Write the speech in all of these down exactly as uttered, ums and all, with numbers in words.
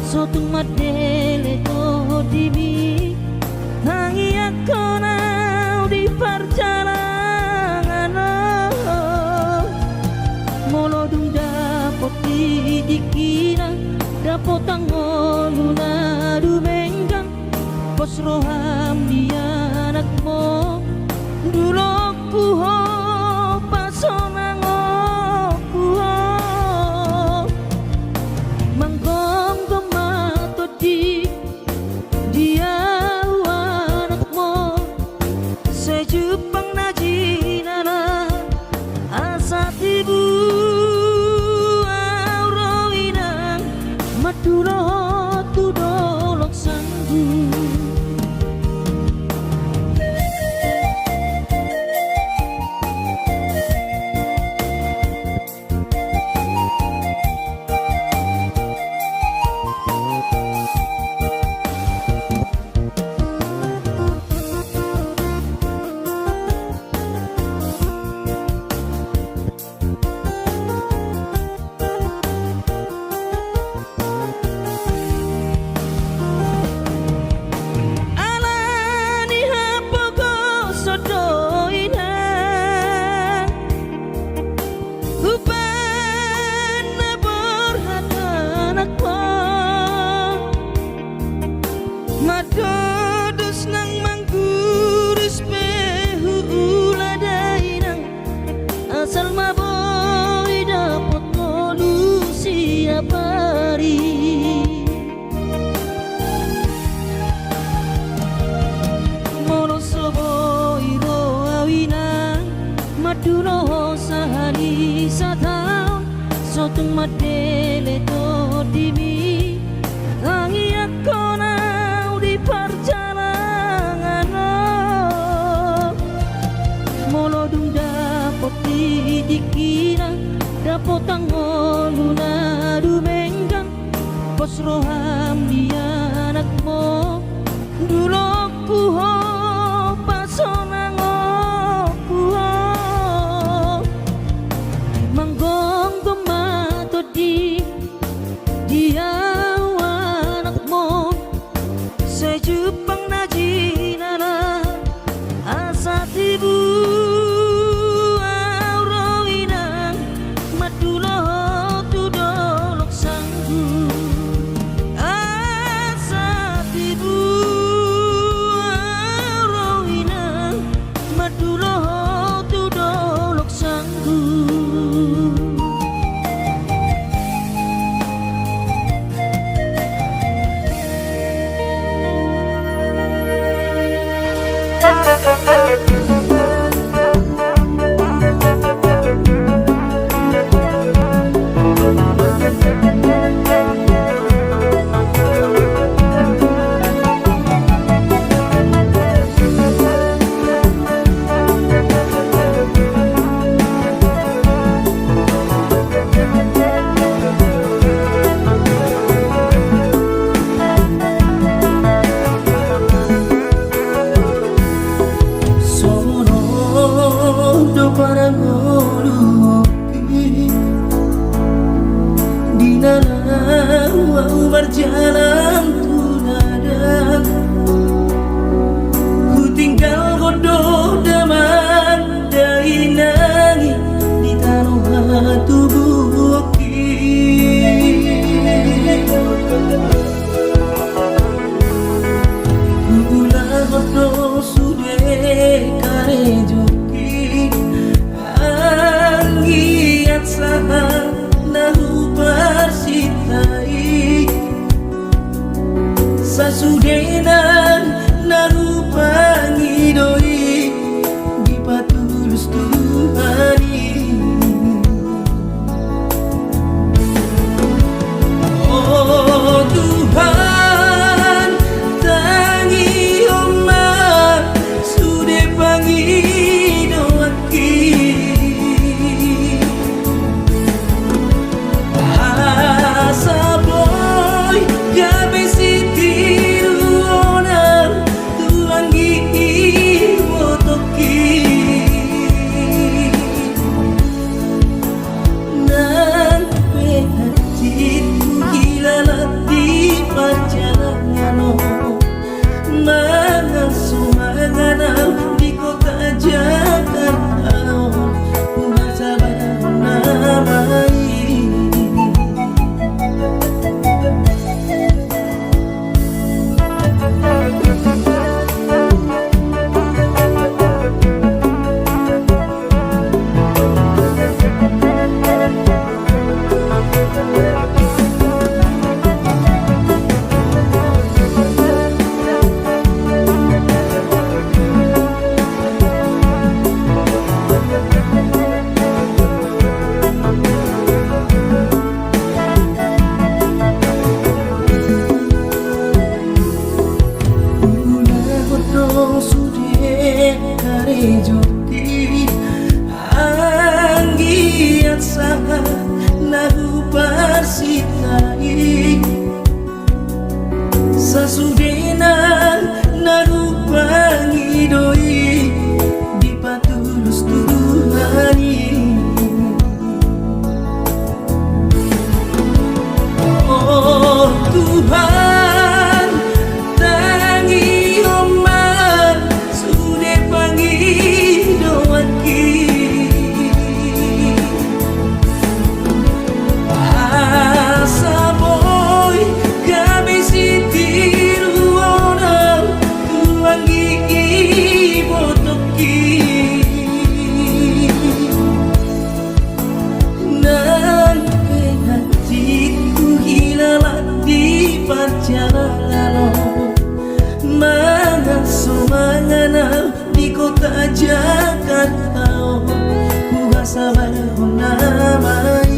So tung mandele tondimi, tangiangkon au di parjalanan on. Molo dung dapot di tingkina, dapotan ngolu na dumenggan, pos roham di anakmu, dulokku ho, pasonangonku ho. Manggomgom ma tondi di au anakmu, sai jumpang na jinala asa tibu au ro inang, mandulohon tu dolok sanggu. Ala ni hapogoson do inang, umbahen na borhat anakmu, mandodos nang manggurus pe huula da inang, asal ma boi dapot ngolu siapari. Molo so boi ro au inang, mandulohon sahali sataon, so tung mandele tondimi, tangiangkon au di parjalanan on. Molo dung dapot di tingkina, dapotan ngolu na dumenggan, pos roham di anakmu, dulokku ho, pasonangonku ho. Manggomgom ma tondi di au anakmu, sai jumpang na jinala asa tibu au ro inang, mandulohon tu dolok sanggu. Asa tibu au ro inang, mandulohon tu dolok sanggu. Songon on do parngoluonki, di na laho au marjalan tu ladang, hutinggalhon do damang dainang i di tano hatubuanki. Huulahon do sude karejongki, anggiat sahat na huparsinta i. Sasudena na hupangido i, dipatulus Tuhan i. O Tuhan, tangihon ma sude pangidoanki, asa boi gabe sitiruon Sudena na hupangido i dipatulus Tuhan i. O Tuhan, tangihon ma sude pangidoanki. Asa boi gabe sitiruon au tu anggi ibotongki. Nang pe hansit huhilala di parjalanan on, mangan so mangan au di kota Jakarta on, huhasabarhon nama i.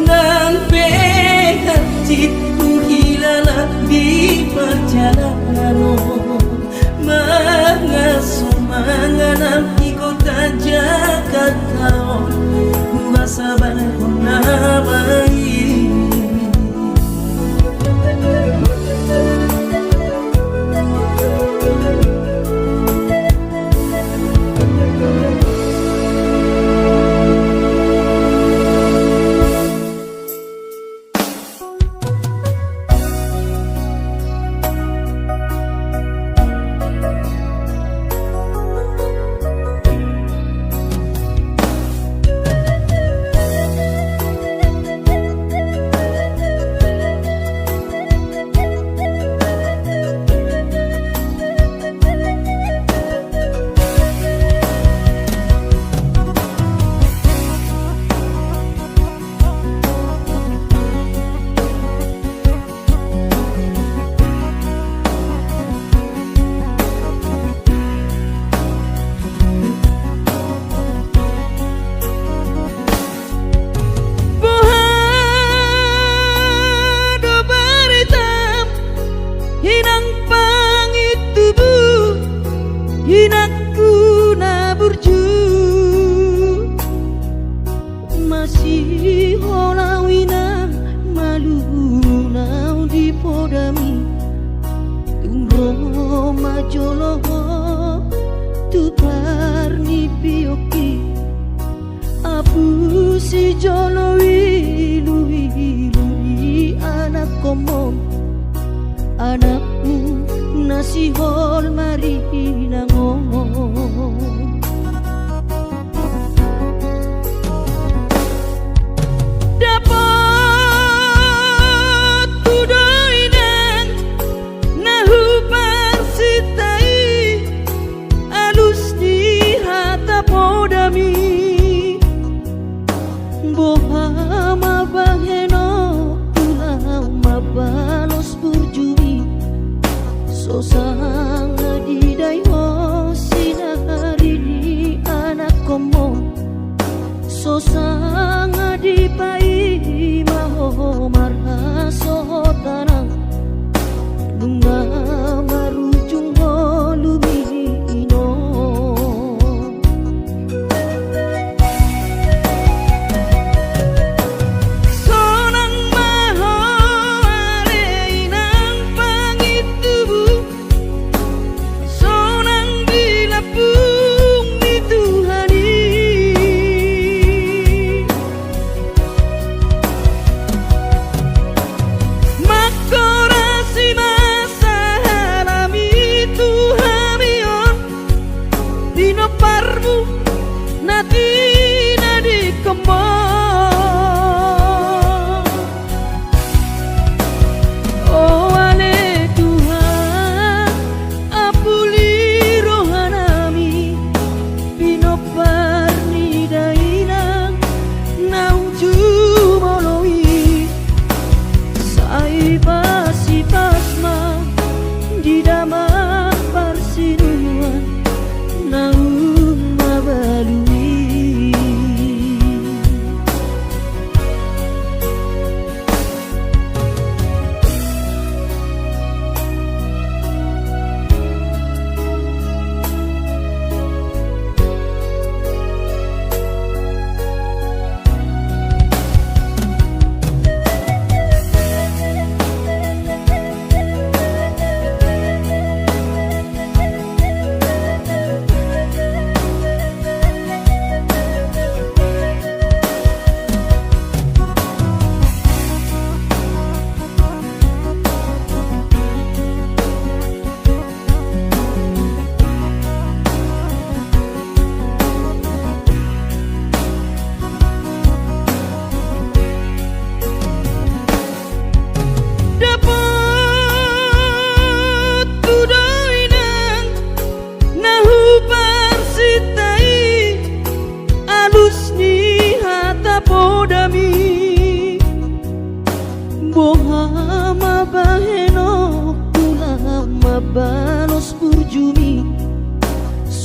Nang pe hansit huhilala di parjalanan on, mangan so mangan au di kota Jakarta on, huhasabarhon nama i. Boha do baretam, inang pangintubu, inangku na burju? Masihol au inang, malum au di podami. Tung ro ma jolo ho tu parnipionki. Apusi jolo iluilu ni anakkonmu, anakmu na sihol marinang on. Dapothu do inang na huparsinta i, alus ni hata podami. Boha ma bahenonku laho mambalos burju i, so sanga didai ho sinari ni anakkonmu, so sanga dipaima ho marhasohotan, nunga marujung ho luminon. Sonang ma ho ale inang pangintubu, sonang di lambung ni Tuhan i.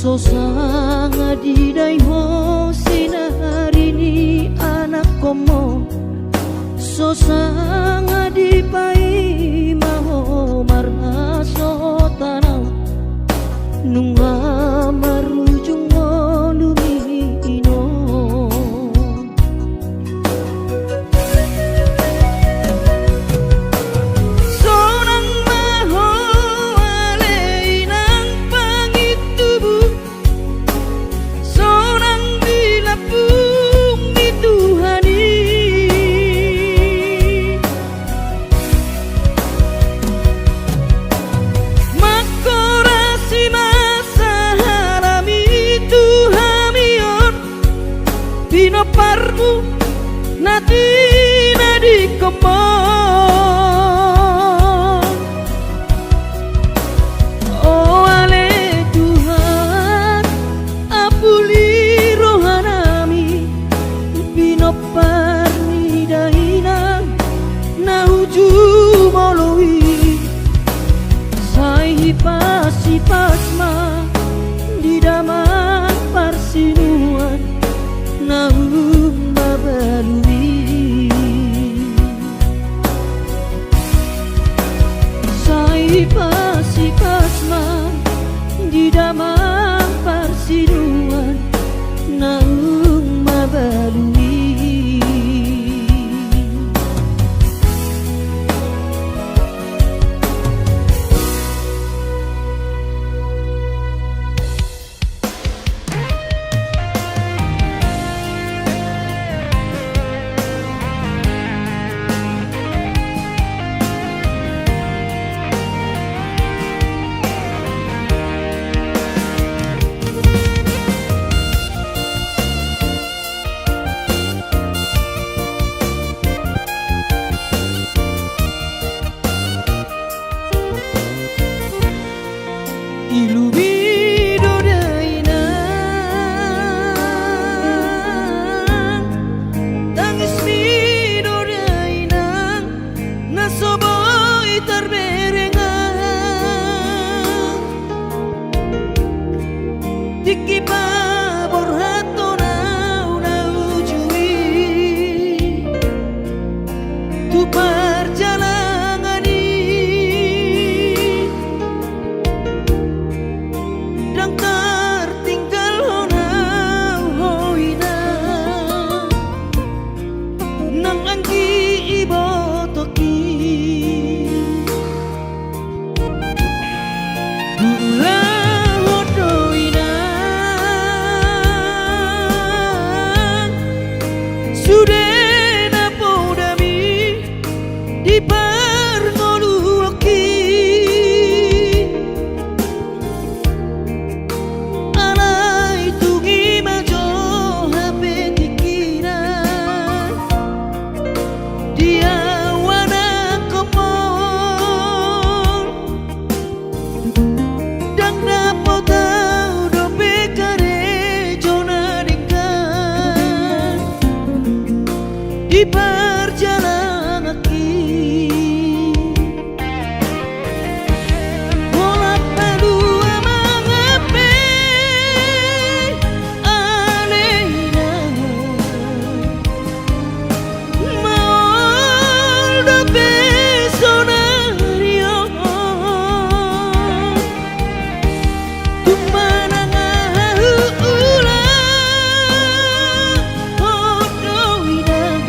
So sanga didai ho sinari ni anakkonmu, so sanga dipaima ho marhasohotan au, nunga marujung ngolumi i non. Sonang ma ho ale inang pangintubu, sonang di lambung ni Tuhan i. Mangkorasi ma sahalami tu hami on, pinomparmu na tinadingkonmu. O ale Tuhan, apuli rohanami, pinompar ni dainang na uju molo i. Sai hipas-hipas ma di damang parsinuan naung mabalu i. Sai hipas-hipas ma di damang parsinuan naung mabalu i. Ilumi do dainang, tangismi do dainang, na so boi tarbereng. Tingki paborhathon au na uju i tu parjalangan i, ndang tartinggalhon au ho inang, nang anggi ibotongki. Huulahon do inang sude na podami di parngoluonki. Alai tung i ma jo hape tingkina di au anakkonmu. Ndang dapot au dope karejo na denggan di parjalanganki. Holan palua ma hape ale inang, maol dope sonari on. Tung manang aha huulahon do inang,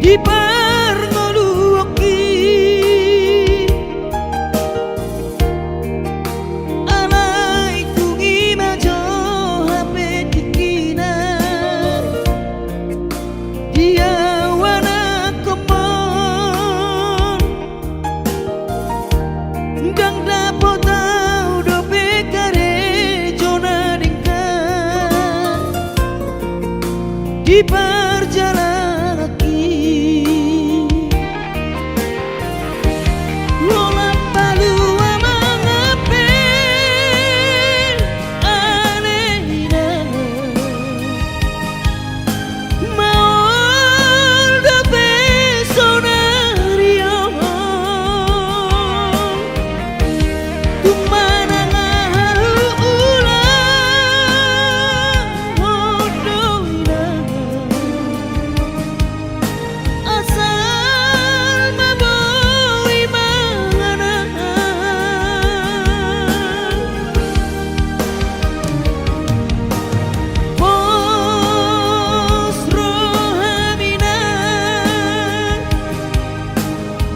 Di parngoluonki, alai tung i ma jo hape tingkina. Di au anakkonmon, ndang dapot au dope karejo na denggan di parjalanganki. Holan palua ma hape ale inang. Maol dope saonari on, tung manang aha ulaon do inang, asal ma boi mangan. Pos roham inang,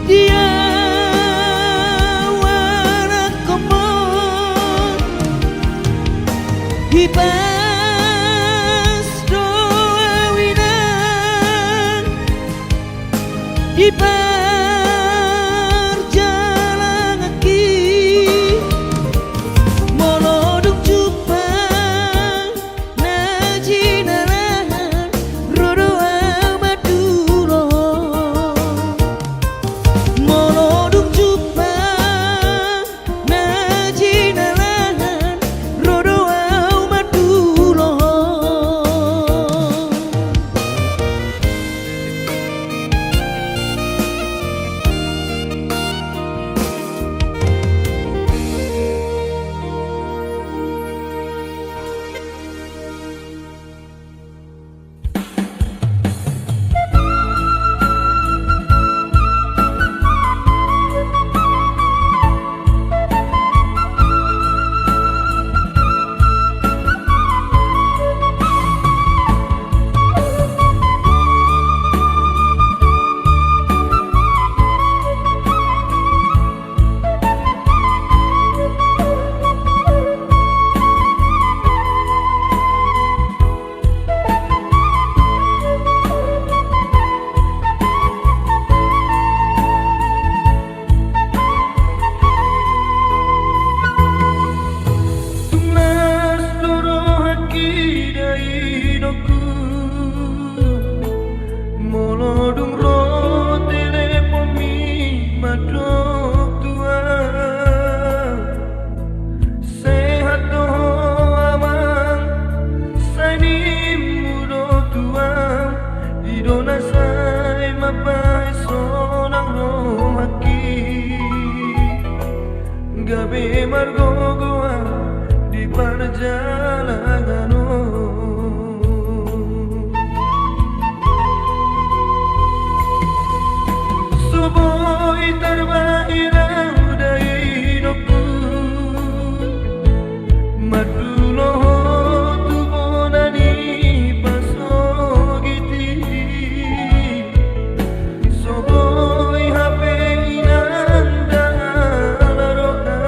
di au anakkonmon, dipas do au inang di parjalanganki. Molo dung jumpang na jinalahan, ro do au mandulo. Molo dung jumpang na jinalahan, ro do au mandulo. Tung las do rohangki da inongku, molo dung ro teleponmi mandok tu au. Sehat do ho amang, sai nimmu do tu au, i do na sai mambahen sonang rohangki, gabe margogo au di parjalangan on. So boi tarbahen au da inongku, mandulo ho tu bona ni pasogit i. So boi hape inang da ala roha,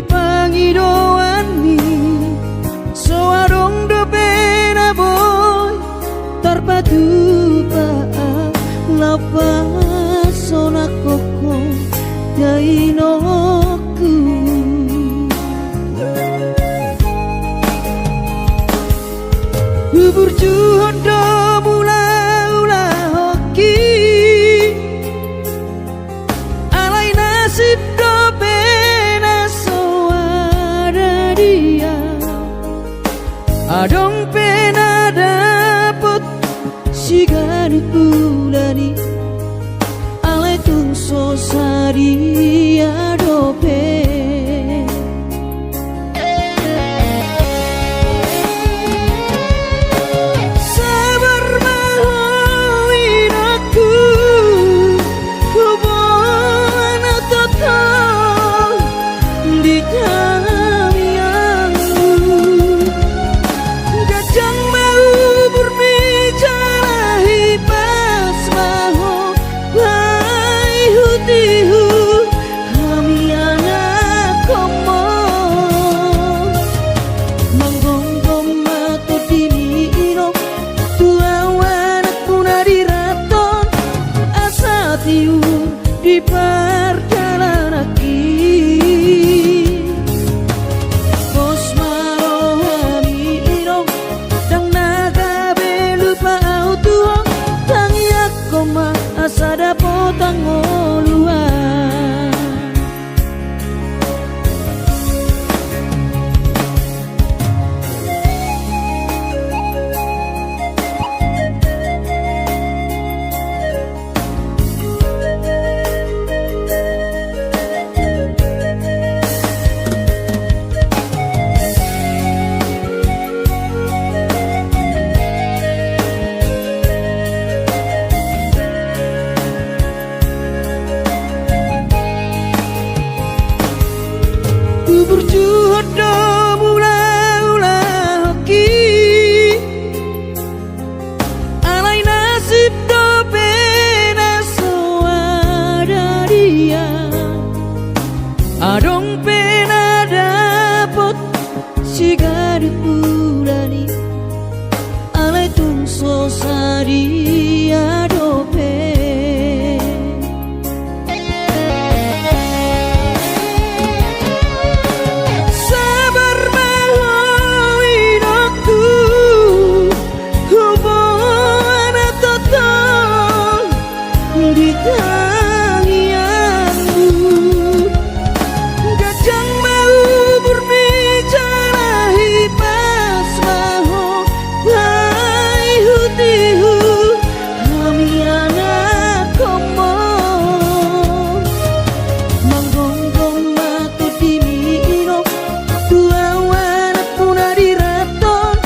Pangidoanmi so adong dope na boi tarpatupa, laho pasonanghon ho dainongku. Huburjuhon do mulaulahonki, alai nasib dope na so ada dia. Adong pe na dapot siganup bulan i, alai tung so sadia dope. Sabar ma ho inongku, huboan tongtong di tangiangmu. Ganjang ma umurmi jala hipas ma ho paihutihut hami anakhonmu. Manggomgom ma tondimi inong tu au anakmuna di ranton, asa tiur di pardalananki. Pos ma rohami inong, ndang na gabe lupa au tu ho, tangiangkon ma asa dapot hangoluan. Huburjuhon do mulaulahonki, alai nasib dope na so ada dia. Adong pe na dapot siganup bulan i, alai tung so sadia dope. Sabar ma ho inongku, huboan tongtong di tangiangmu. Ganjang ma umurmi jala hipas ma ho paihutihut hami anakhonmu. Manggomgom ma tondimi inong tu au anakmuna di ranton,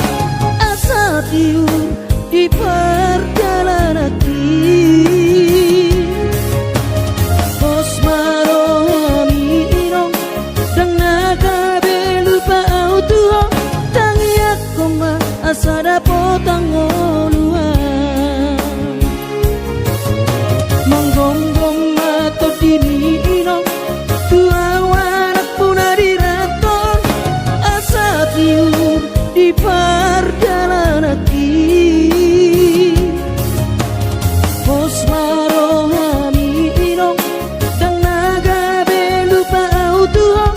asa tiur di pardalananki. Pos ma rohami inong, ndang na gabe lupa au tu ho, tangiangkon ma asa dapot hangoluan. Manggomgom ma tondimi inong tu au anakmuna di ranton, asa tiur di pardalananki. Pos ma rohami inong, ndang na gabe lupa au tu ho,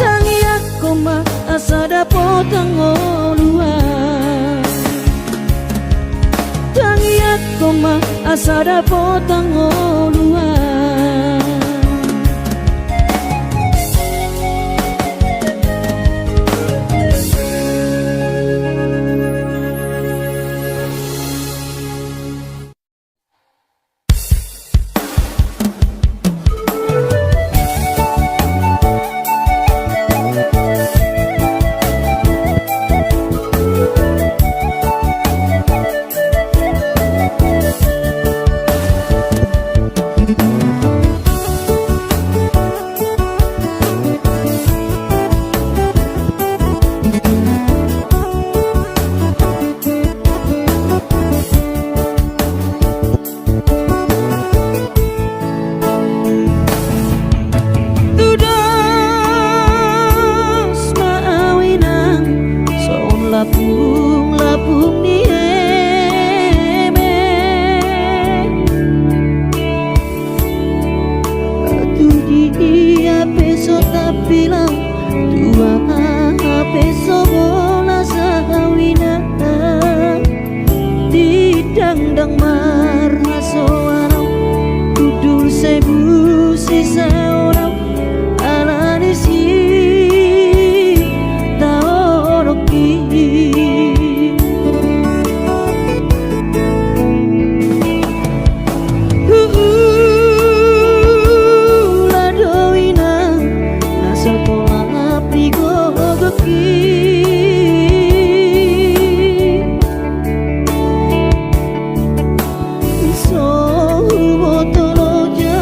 tangiangkon ma asa dapot hangoluan. Tangiangkon ma asa dapot hangoluan. so tampil au, tu aha pe so bolas au ina. Didangdang marhasoan au, hundul sai busisaon au, ala ni sitaononki. Huula do ina, na salpu lap ni gogonki. So huboto loja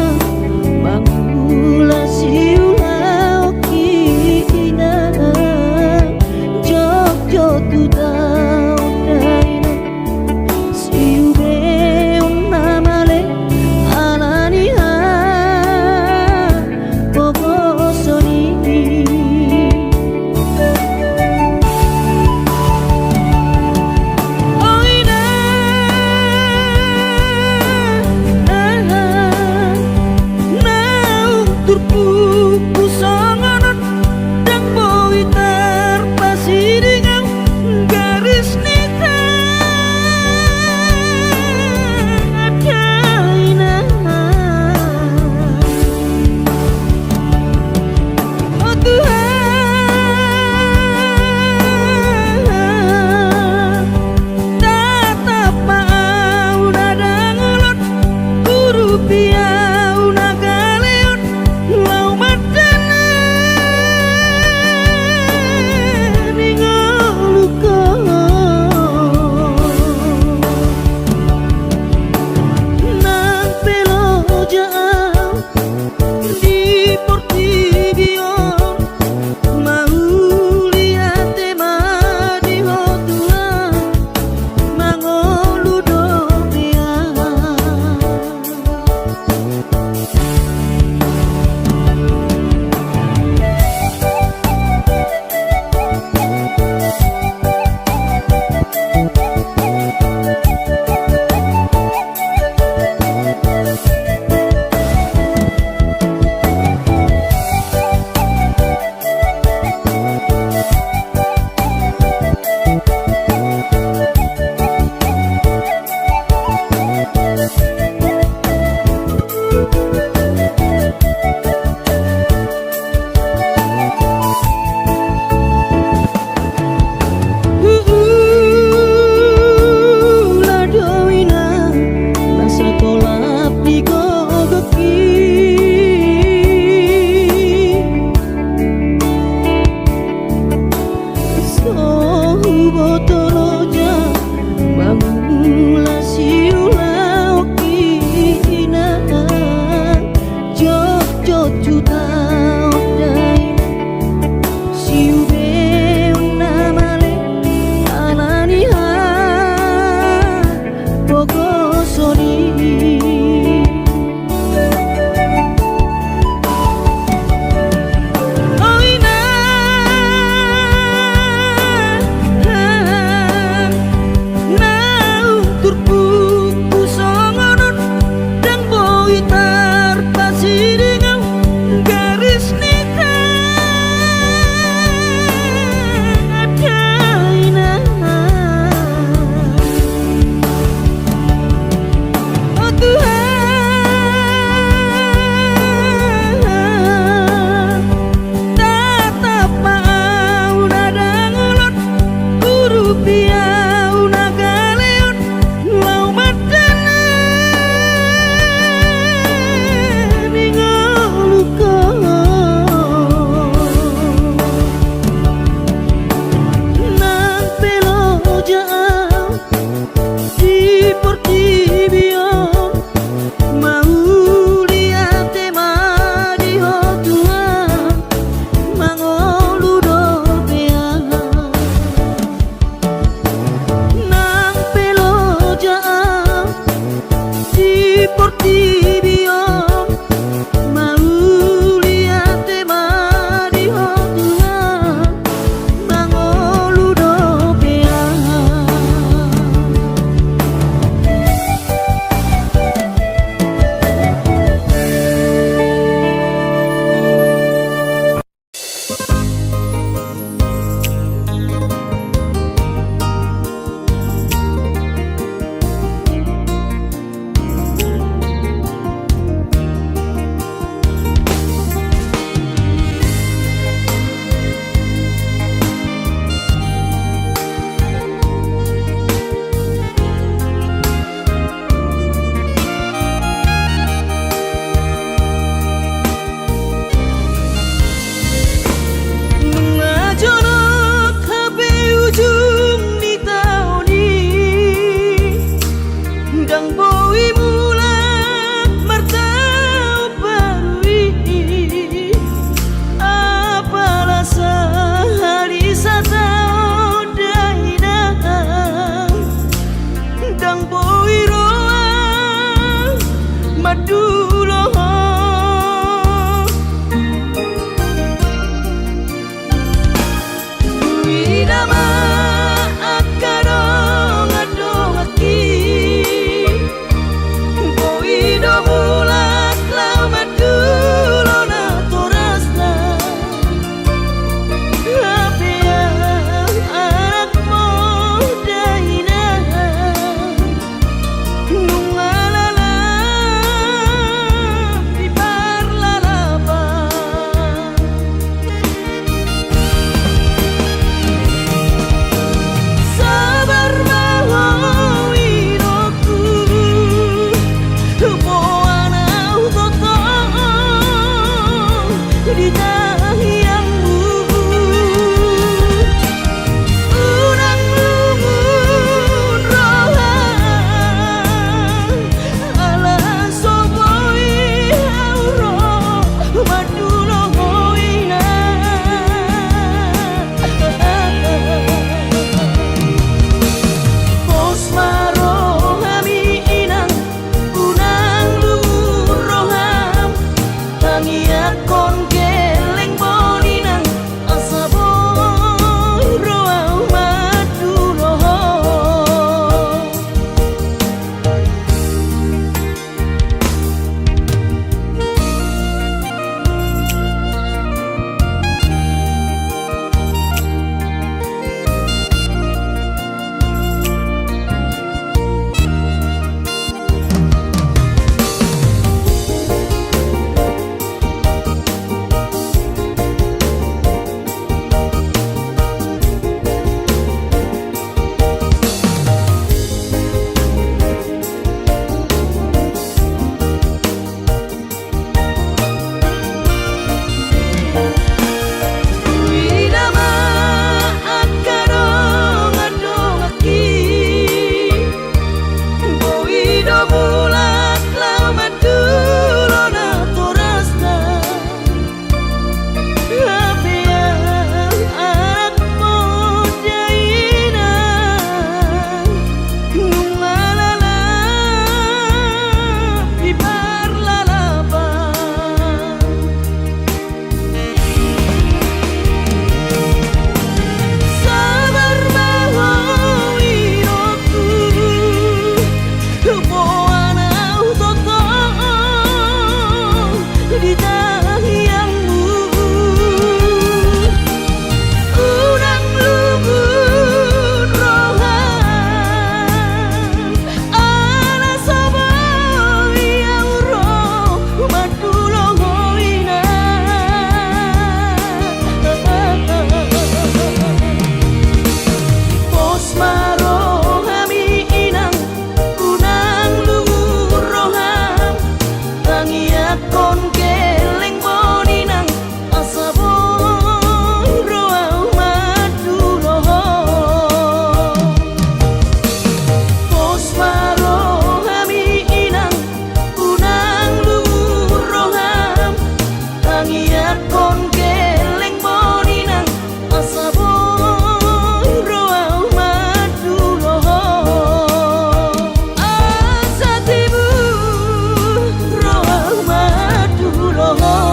mangula siulaonki ina, jotjot tu taon da ina. Siubeon na male ala ni hapogoson i. O ina, naung turpukku songon on, ndang boi tarpasiding au garis ni tangan da ina. O Tuhan, tatap ma au na dangol on, urupi au na gale on, laho Kon gelleng boninang, asa boi ro au mandulohon. Huida ma angka dongandongangki, boi do mulak laho mandulo natorasna. Hape anak mondia inang, nunga lalap di parlalapan. Sabar ma ho inongku, boan au tongtong di tangiangmu. Unang lungun roham, ala so boi au ro mandulo ho inang. Pos ma roham inang, unang lungun roham, tangiangkon gelleng boninang, asa boi ro au mandulohon. Pos ma roham inang, unang lungun roham, tangiangkon gelleng boninang, asa boi ro au mandulohon. Asa tibu ro au mandulohon.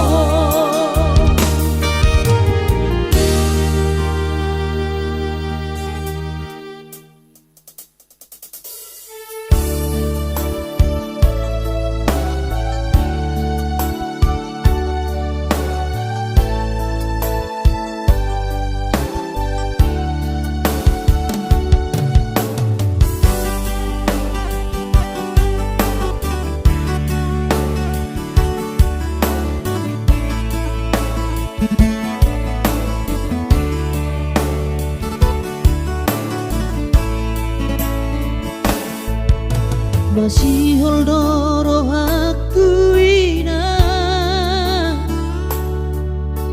Masihol do rohangku inang,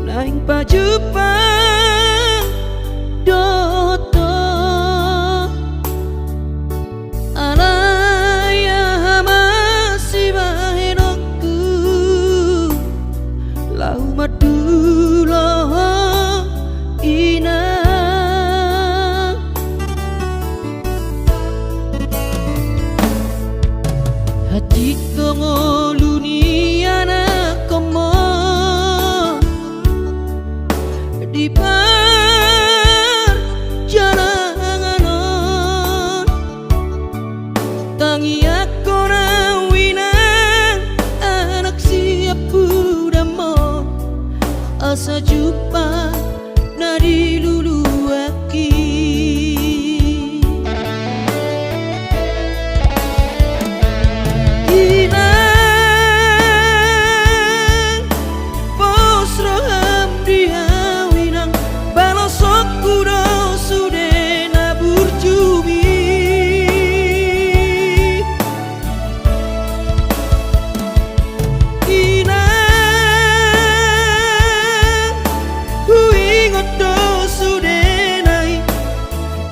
naeng pajumpang dohot ho. Alai aha ma sibahenonku, laho mandulo ho inang. Hatitong olu ni anakhonmon di parjalangan on. Tangiangkon au inang, anak siampudanmon, asa jumpang na diluluanki. Inang, pos roham di au inang, balosonku do sude na burjumi. Inang, huingot do sudena i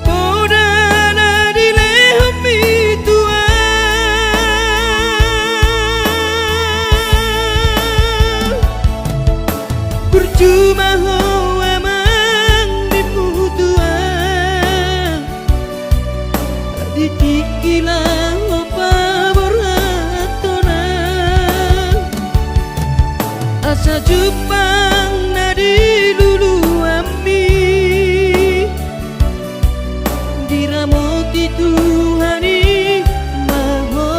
poda na dilehonmi tu au. Burju ma ho amang di putua, di tingki laho paborhathon au. Asa ju jumpang na di luluanmi, diramoti Tuhan i ma ho.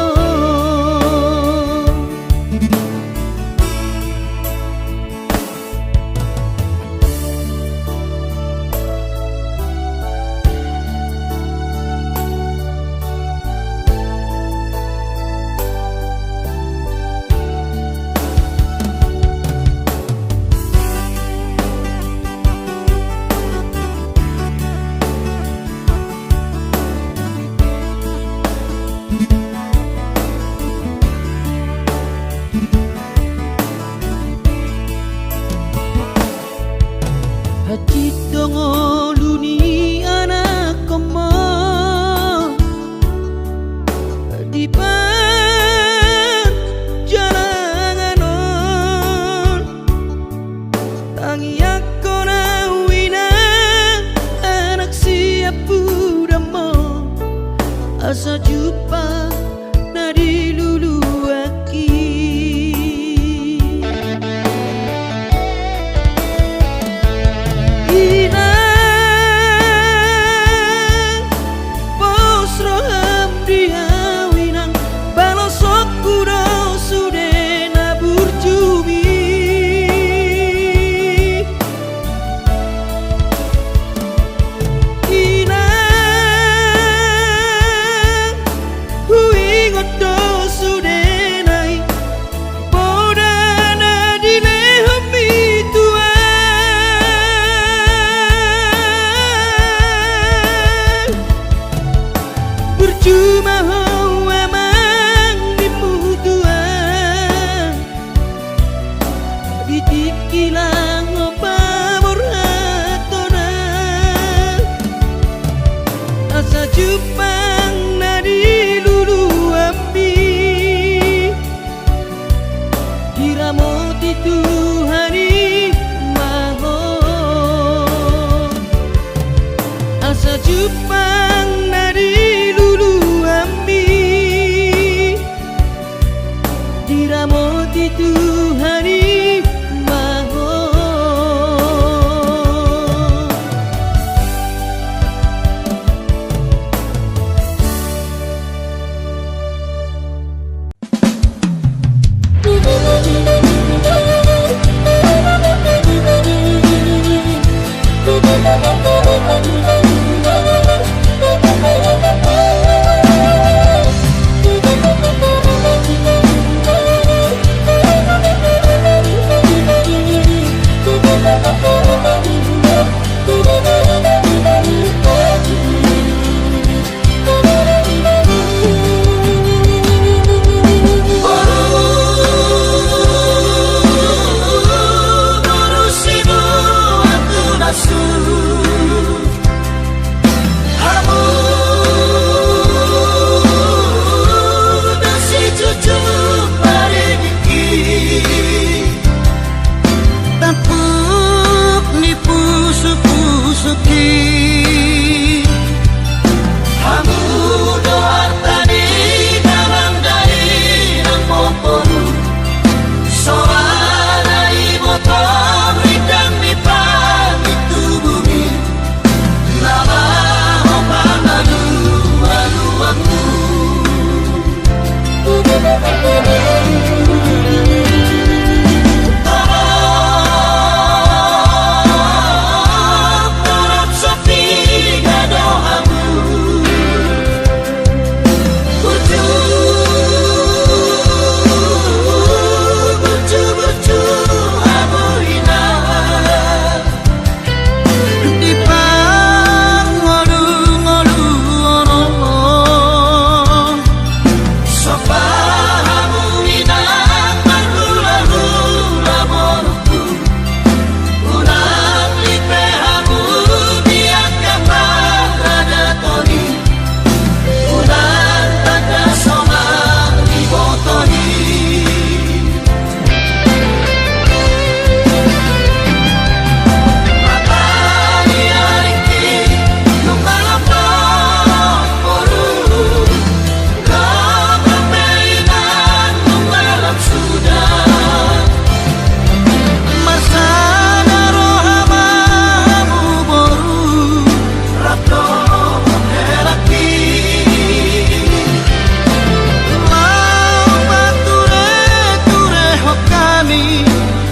Hansit do ngolu ni anakhonmu di parjalangan on. Tangiangkon au inang anak siampudanmu, asa jumpang na di luluanki. Inang, pos roham di au inang, balosonku do sude na burjumi. Inang, huingot do sudena i poda na dilehonmi tu au. Burju ma ho amang, nimmu tulang di tingki laho paborhatonna, asa jumpang na di luluanmi, diramoti Tuhan i ma ho. Asa jumpang na di luluanmi, diramoti Tuhan i ma ho.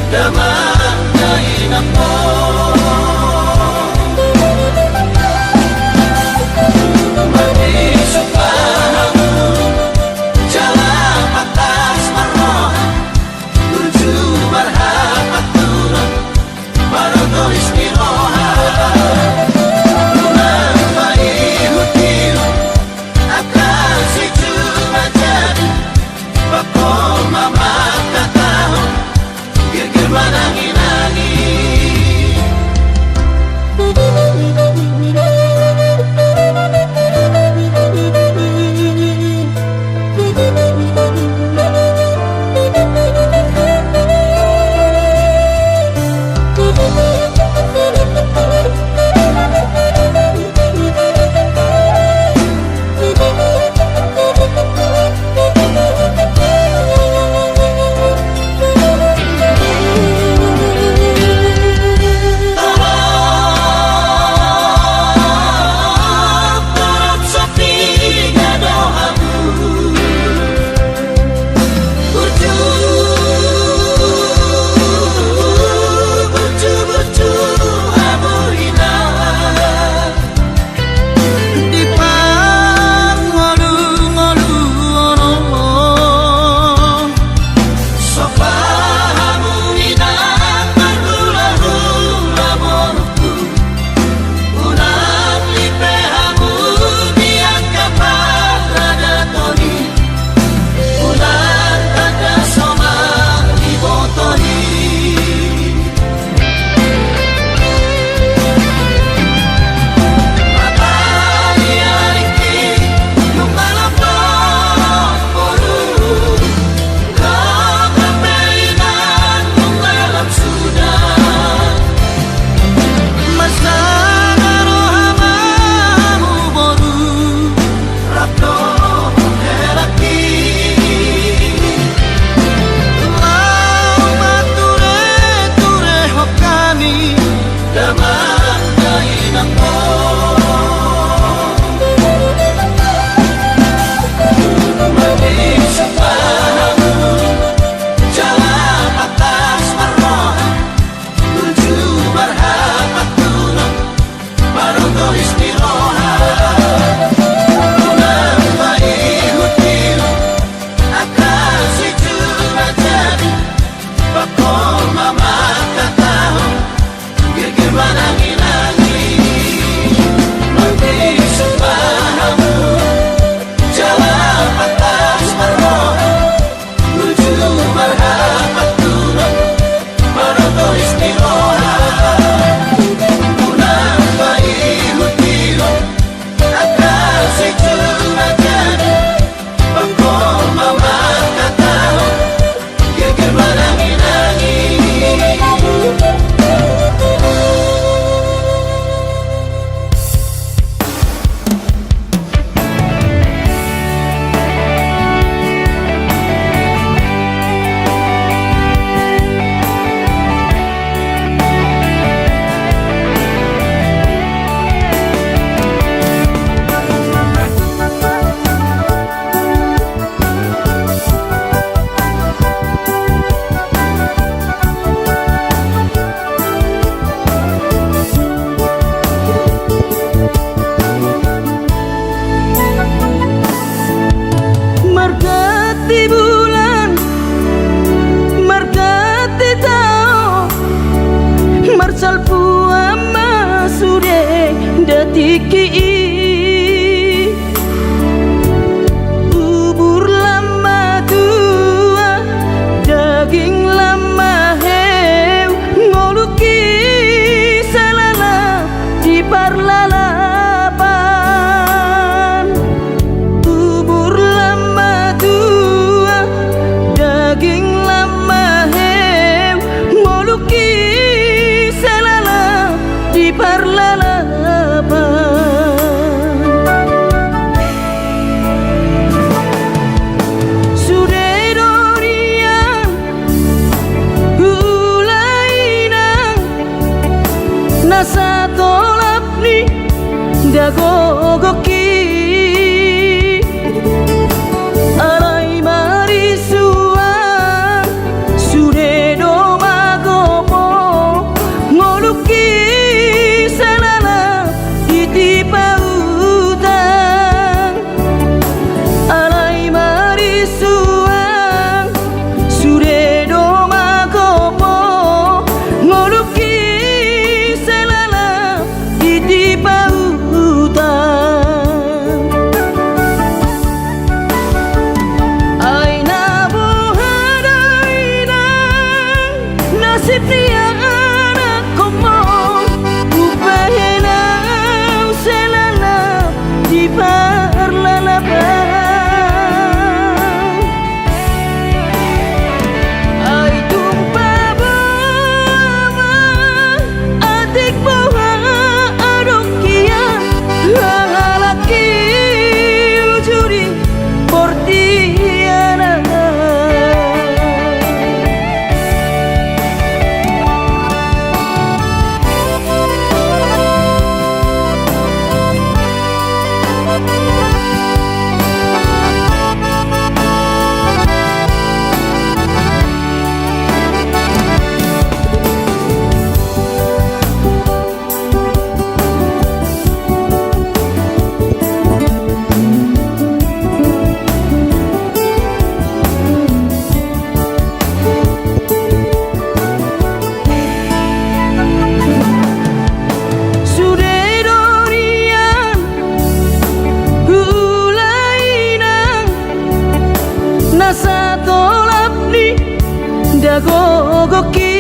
Damang dainang ho. Mardisupa hamu, jala pantas marroha, burju marhapantulan, marotohis ni roha. Unang paihutihut angka si Jumajadi, bangko ma mangkatahon, girgir mananginangi. Di pangolungolu on, sopa hamu inang marhulahula borungku, unang lipe hamu di angka paradaton i, unang tanda somal iboto i. Laho mantureturehon hami, damang dainang ho. Mardisupa hamu, jala pantas marroha, burju marhapantulan, marotohis ni roha. Unang paihutihut angka si Jumajadi, bangko ma mangkatahon, girgir mananginangi. Mardisupa hamu, jala pantas marroha, burju marhapantulan, marotohis ni roha. Unang paihutihut angka si Jumajadi, bangko ma mangkatahon, girgir mananginangi. Marganti bulan, marganti taon, marsalpuan ma sude da tingki i. Umur lam matua, daging lam maheu, ngolungki sai lalap di parlalapan. Umur lam matua, daging lam maheu, ngolungki sai lalap di parlalapan. Sude do nian hula inang na satolap ni da gogok i. Alai marisuan sude do mago Umbahen au sai lalap di parlalapan. Ai tung paboa ma atik boha adong hian, halak i uju di portibi on. Sude do nian hula inang na satolap ni dagogoki.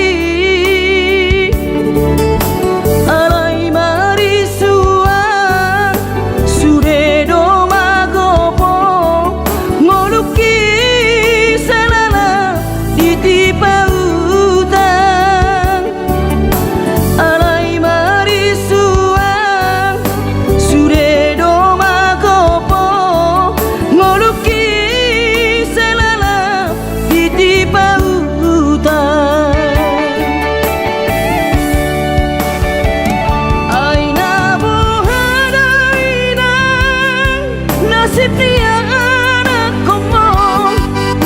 Alai marisuang sude do magopo ngolungki sai lalap di tipa utang. Alai marisuang sude do magopo ngolungki sai lalap di tipa utang. Ai na boha do inang nasib ni anakkonmu,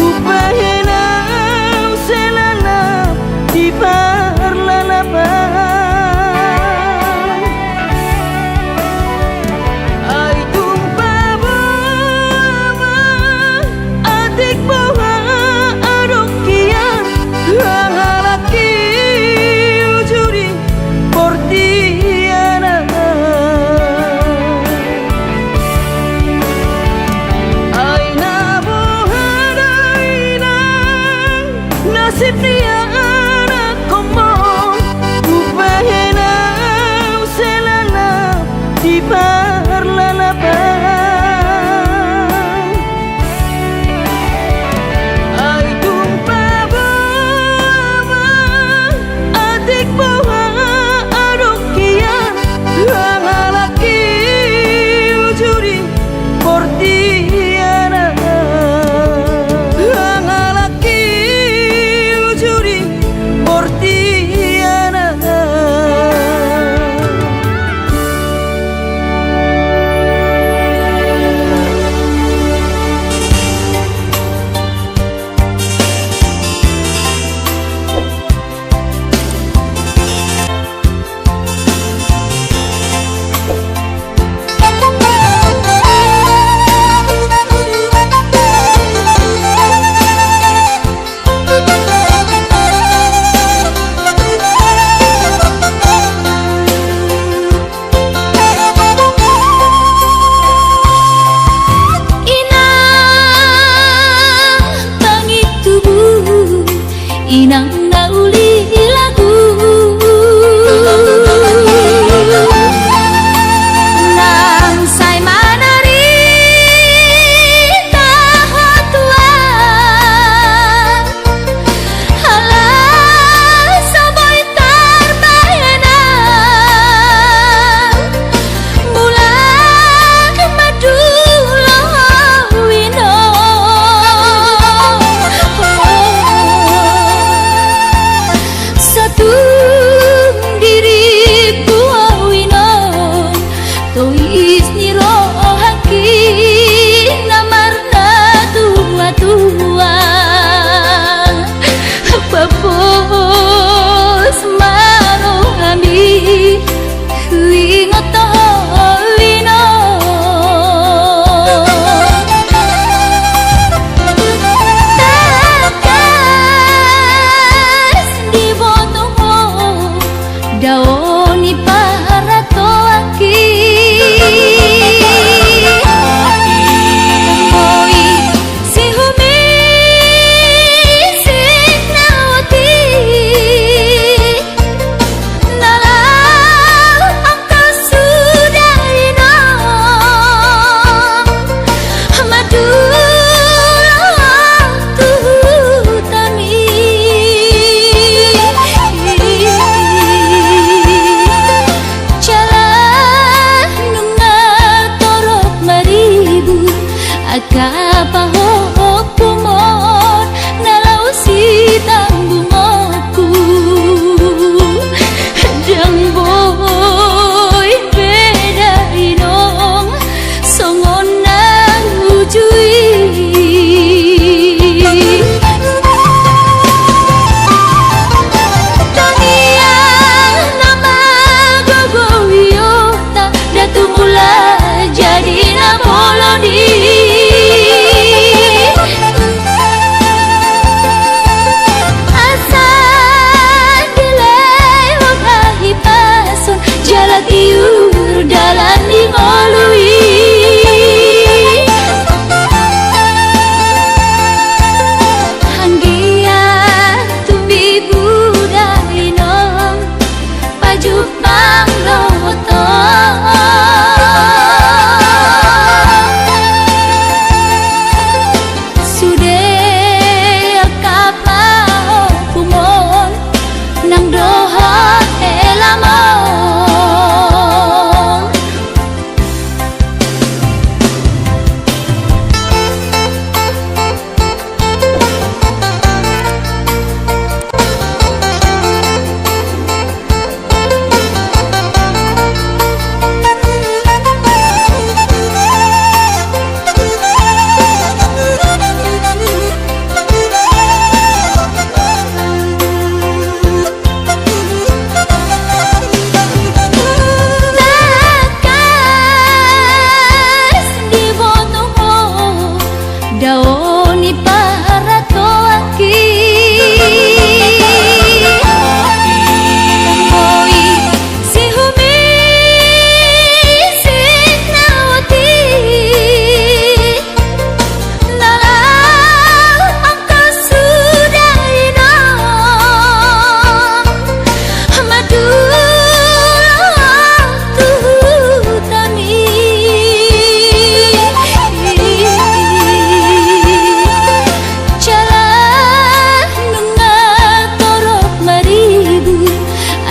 umbahen au sai lalap di parlalapan. Ai tung paboa ma atik boha adong hian, halak i uju di portibi on. Ai na boha do inang nasib ni anakkonmu, umbahen au sai lalap di parlalapan. Ai tung paboa ma atik boha adong hian, halak i uju di portibi on. Halak i uju di portibi on.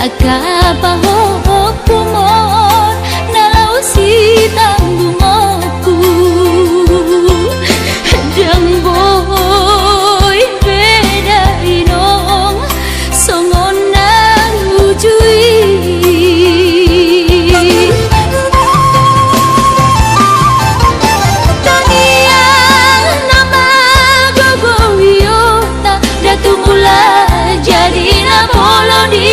Angka pahompu on na laho sitanggungonku, ndang boi be da inong songon na uju i. Tangiang na magogo i, ota, da tumula jadi na bolon i.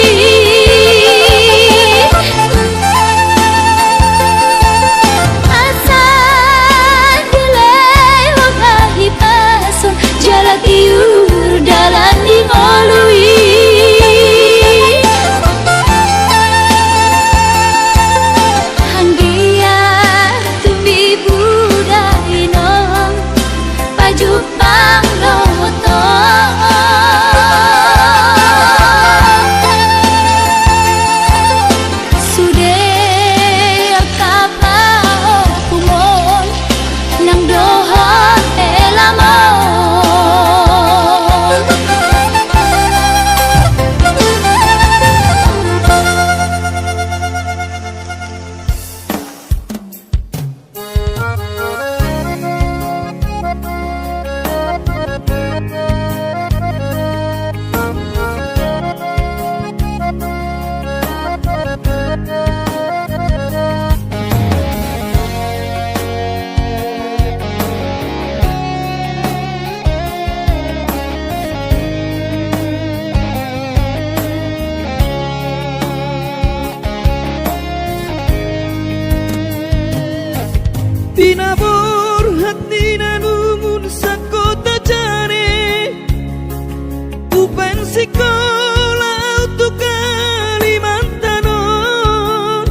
Asa dilehon hahipason jala tiur dalan di ngolu i. Anggiat tumbi buda inong pajumpang dohot ho. Sude angka pahompu on nang dohot helamon. Di na borhat ni na lungun sangkota jare, umbahen sikola ahu tu Kalimantan on.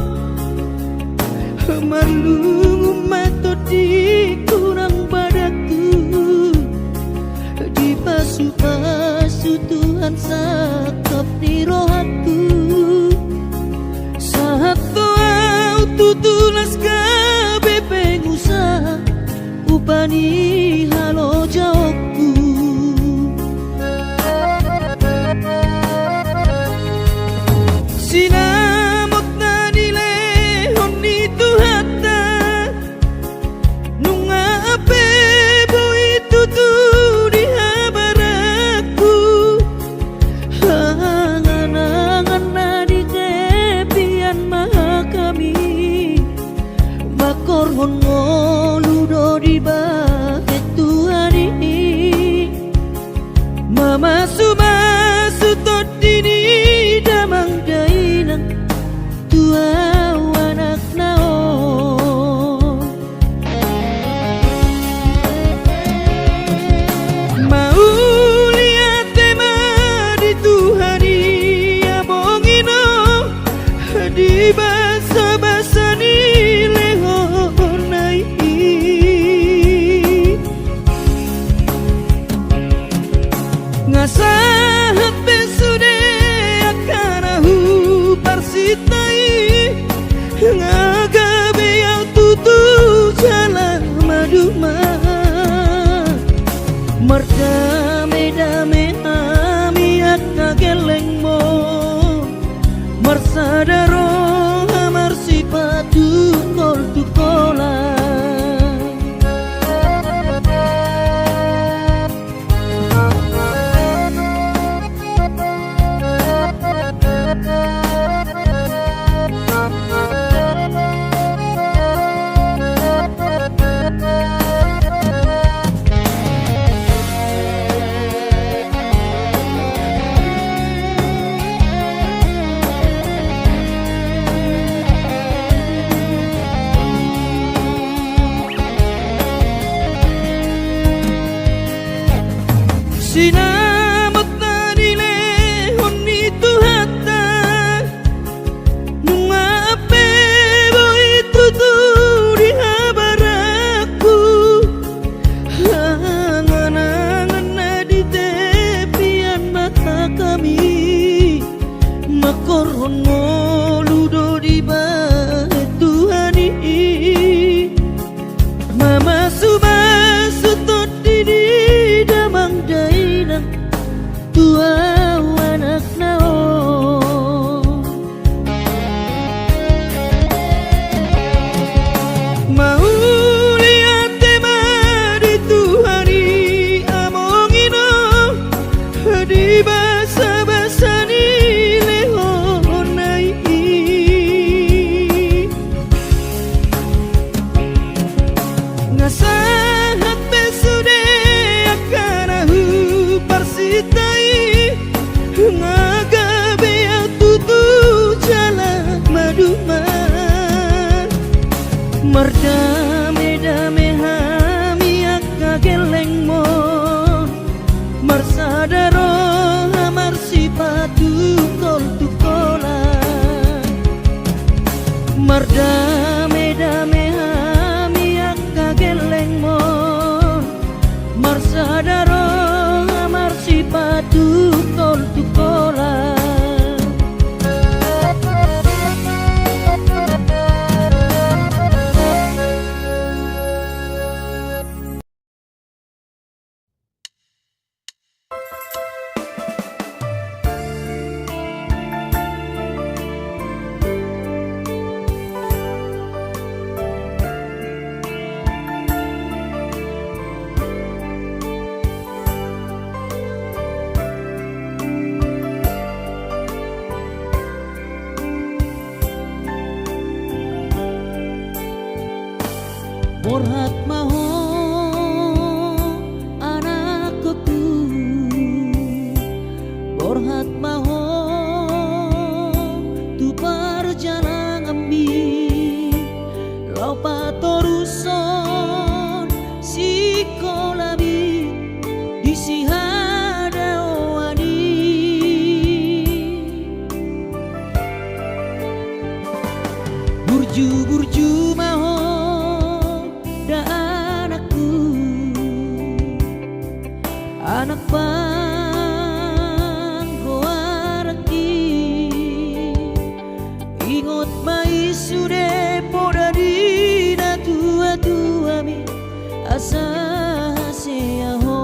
Marlungun ma tondingku nang badanku, dipasupasu Tuhan sangkap ni rohangku. Sahat do ahu tutu las gabe pengusaha, upa ni halojaonku. Sinamot na nilehon ni Tuhanta, nunga pe boi tutu di habaranku. Angan-angan na di tepian ma hami, mangkorhon ngolu do dibahen Tuhan i. Mamasu-masu tondi ni damang dainang tu ahu anakna on. Mauliate ma di Tuhan i, amang inang, di basa-basa ni lehonna i. Nga sahat be sude angka na huparsinta i, nga gabe ahu tutu jala maduma. Mardame-dame hami angka gellengmon, marsada roha marsipatu toltukola. Sinamot na nilehon ni Tuhanta, nunga pe boi tutu di habaranku. Angan-angan na di tepian ma hami, mangkorhon ngolu do dibahen Tuhan i. Mamasu-masu tondi ni damang dainang tu ahu anakna Mardame-dame hami angka gellengmon, marsada roha marsipatungkol-tungkolan. Mardame-dame hami angka gellengmon, marsada roha marsipatungkol-tungkolan. Borhat ma ho, anakkonku, borhat ma ho tu parjalanganmi, laho patorushon sikolami di sihadaoan i. Burju-burju ma ho da anakku, anak panggoaranki. Ingot ma i sude poda ni natua-tuami, asa hasea ho.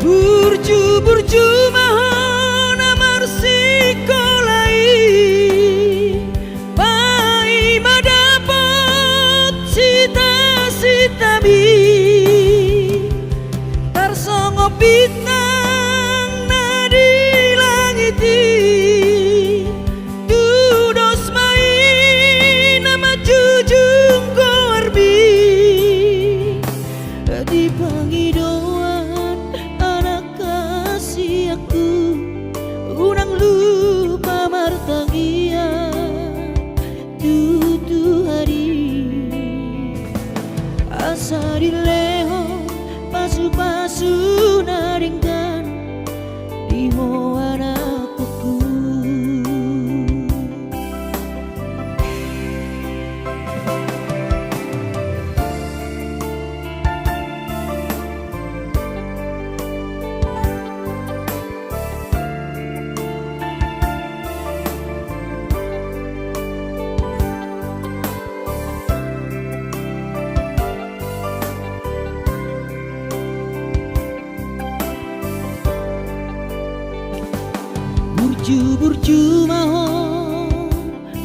Burju-burju ma ho na marsikola i, paima dapot cita-citami, tarsongon bintang na di langit i. Tudos ma i na manjujung goarmi di pangidoan, anak hasianku, unang lupa martangiang tu Tuhan i. Asa dilehon pasu-pasu na denggan di ho, anakkonku. Burju-burju ma ho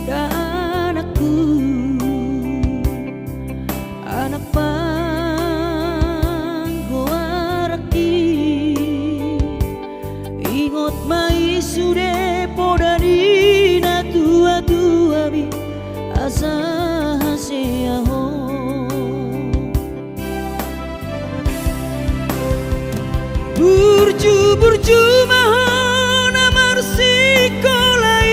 da anakku, anak panggoaranki. Ingot ma i sude poda ni natua-tuami, asa hasea ho. Burju-burju ma ho na marsikola i,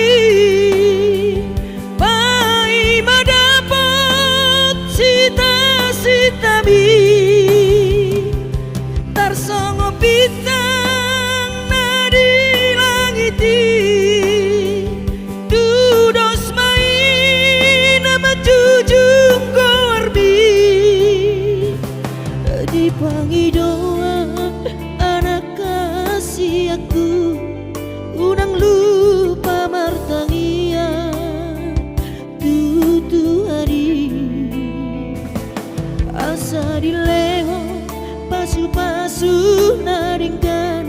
paima dapot cita-citami, tarsongon bintang na di langit i. Tudos ma i na manjujung goarmi di pangidoan, anak hasianku, unang lupa martangiang tu Tuhan i. Asa dilehon pasu-pasu na denggan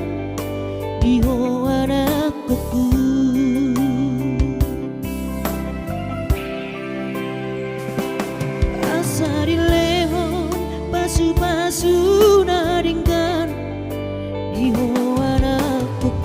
di ho, anakkonku. Asa dilehon pasu-pasu na denggan di ho, anakkonku.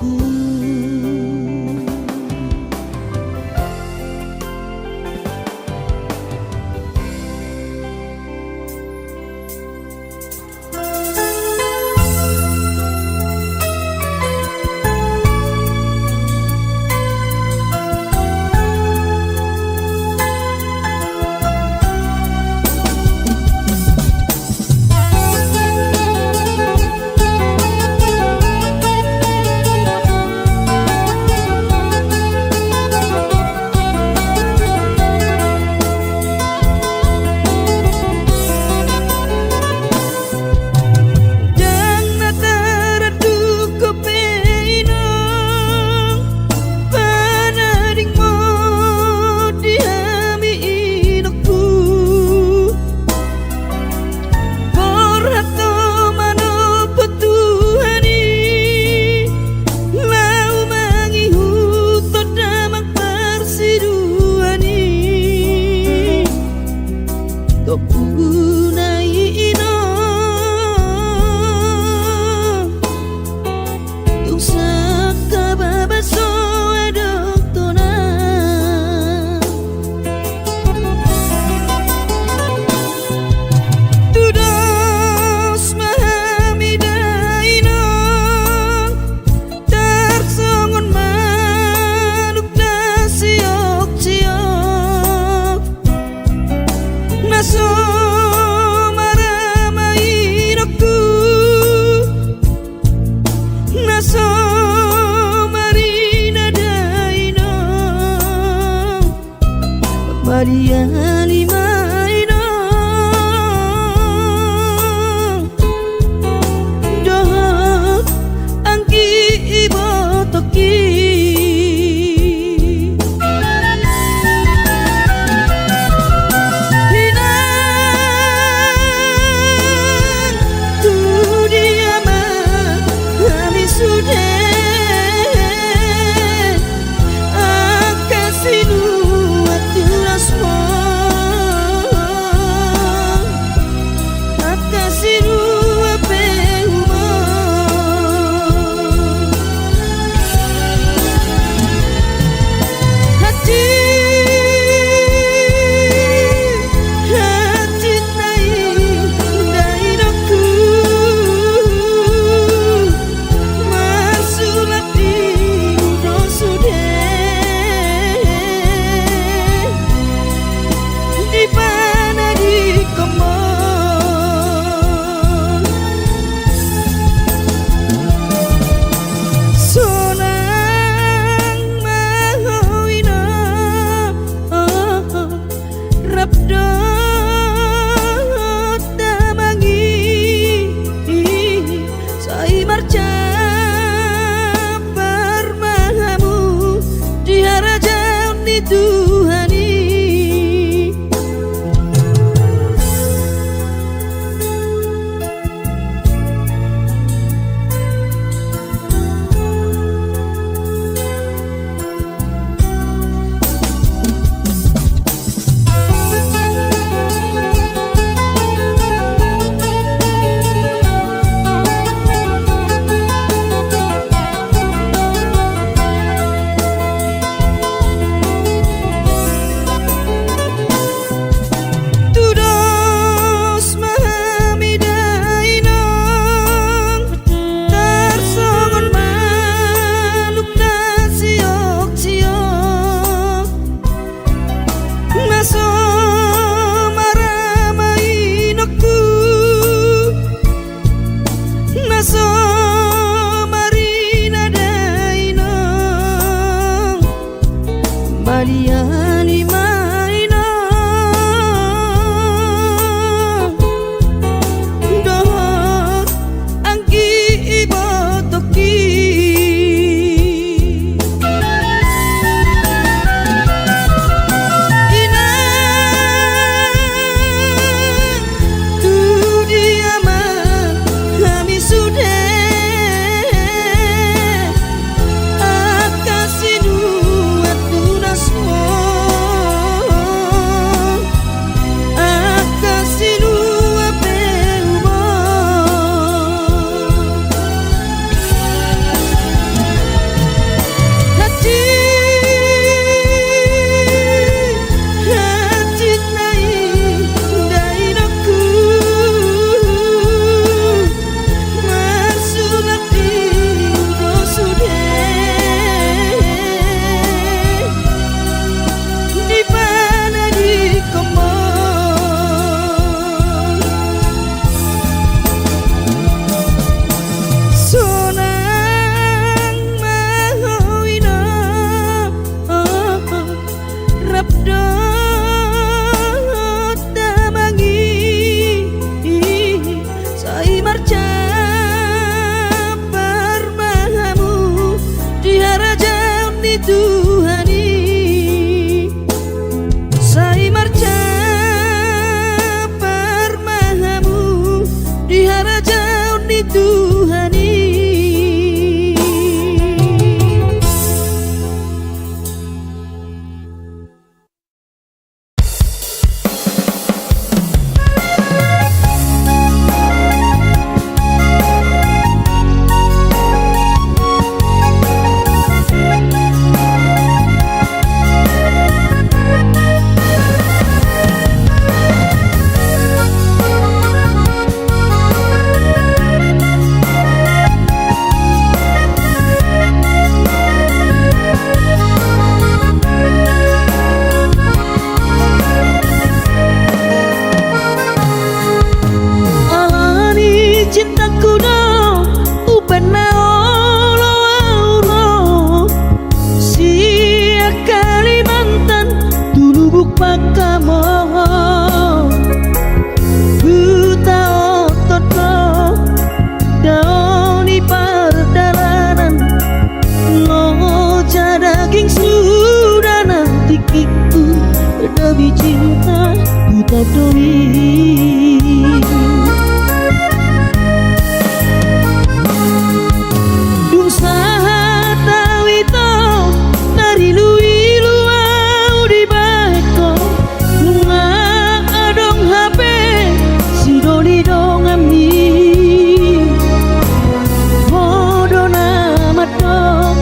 Sangkababa so adong tona. Tudos ma hami dainang, tarsongon manuk na sioksiok, na so marama inongku, na so marina dainang. Padiani ma inong dohot anggi ibotongki. Inang, tu dia ma hami sude, angka sinuan tunas ma, angka sinuan pe uma. Hati, hati nai dainongku, marsulap di hudo sude, dipanadingkon ma sonang ma ho inang, rap dohot damang i, sai marjampar ma hamu di harajaon ni Tuhan i. Tudos ma hami dainang, tarsongon manuk na sioksiok, na so marama inongku, na so marina dainang. Padiani ma inang dohot anggi ibotongki. Inang, tu dia ma hami sude, angka sinuan tunas ma, angka sinuan pe uma. Hati, hati nai dainongku, marsulap di hudo sude, dipanadingkon ma sonang ma ho inang, rap dohot damang i, sai marjampar ma hamu di harajaon ni Tuhan i. Sai marjampar ma hamu di harajaon ni Tuhan i. Tadoli. Dung sahat au ito tariluilu au dibahen ho, nunga adong hape sidoli donganmi. Ho do na mandok,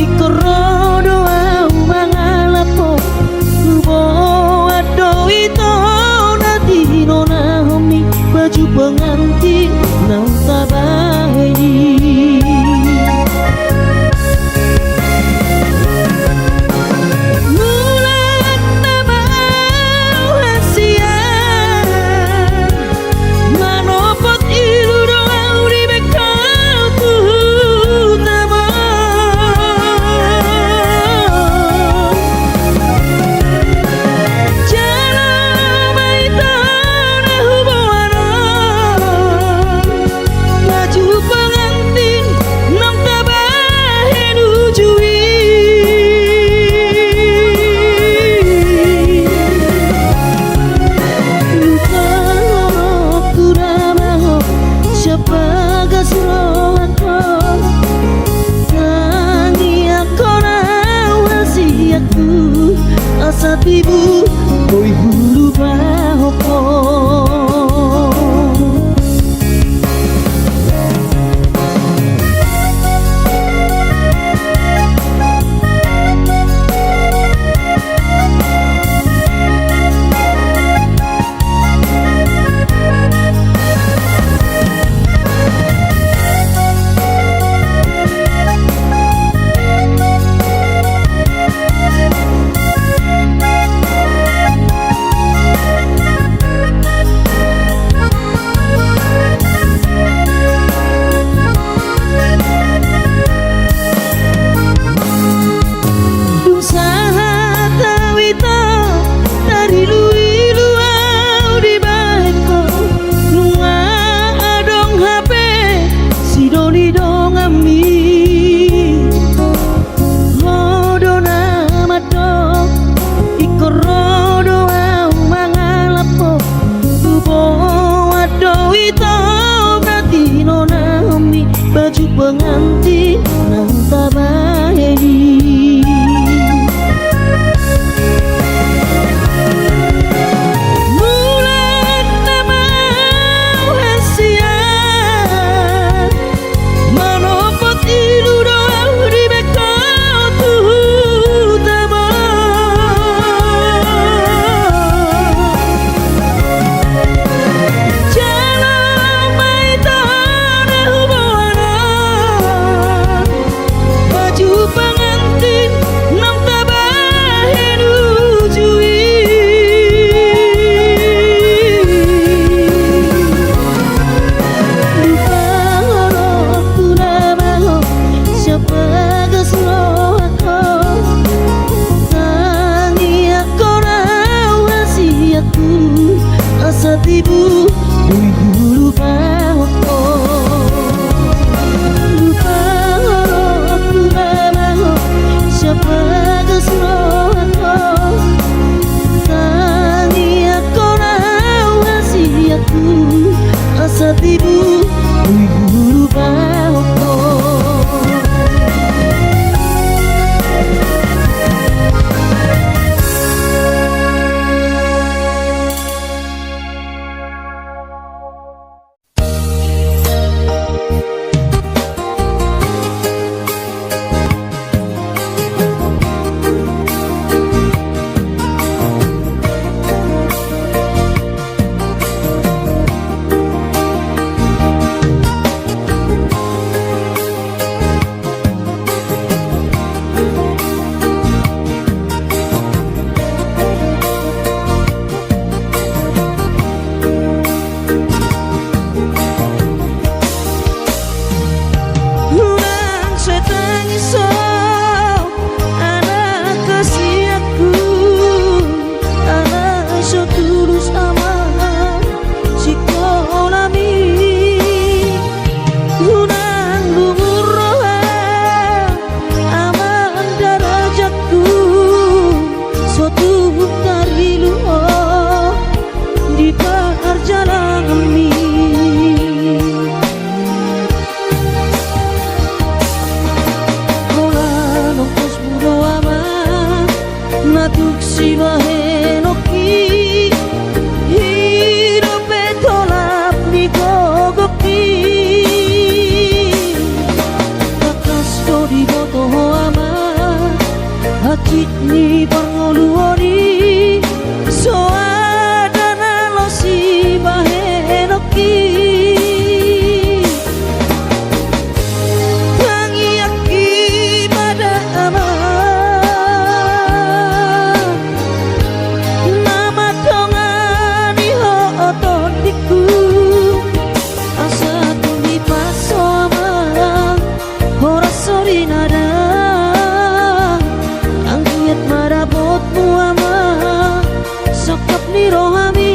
ingkon ro do au mangalap ho. Huboan do ito na tinonahonmi baju pengantin naung tabahen i. Mulak tama au hasian, manopot ilu do au dibahen ho tu tama. Jala ma ito na huboan on, baju pengantin naung tabahen uju i. Lupa ho, huda ma ho, siap bagas rohangku. Tangiangkon au hasianku, asa tibu boi hulupa ho. Tuk sibahenonki, i dope tolap ni gogongki. Tangkas do diboto ho ama, hansit ni parngoluon i, so ada na losi bahenonki. Tangiangki ma da ama, na mandongani ho tondingku, asa tung dipaso ama horas sori nada. Anggiat ma dapotmu ama sangkap ni rohami.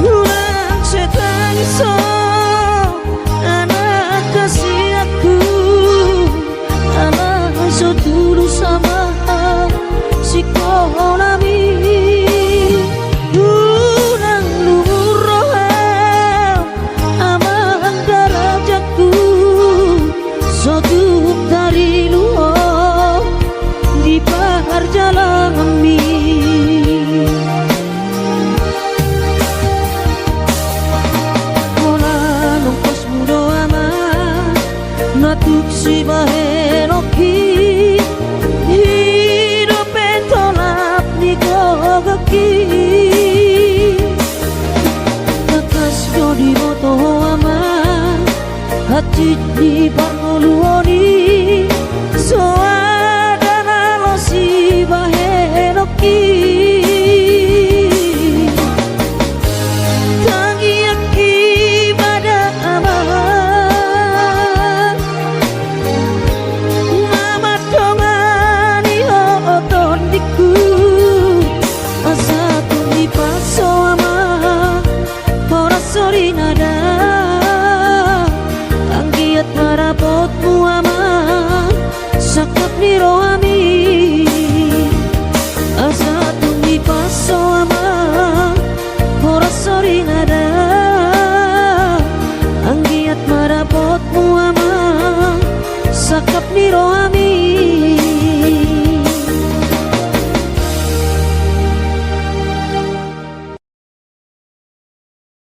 Unang sai tangis ho anak hasianku, ala so tulus ama singkolanami. Unang lungun roham amang, darajatku so tung tarilu ho di parjalananmi. Holan ongkosmu do ama na tuk sibahenonki, i dope tolap ni gogongki. Tangkas do diboto ho ama, hansit ni parngoluon i, so ada na losi bahenonki. Tangiangki ma da ama, na mandongani ho tondingku, asa tung dipaso ama horas sori nada. Anggiat ma dapotmu ama sangkap ni rohami, asa tung dipaso ama horas sori nada. Anggiat ma dapotmu ama sangkap ni rohami.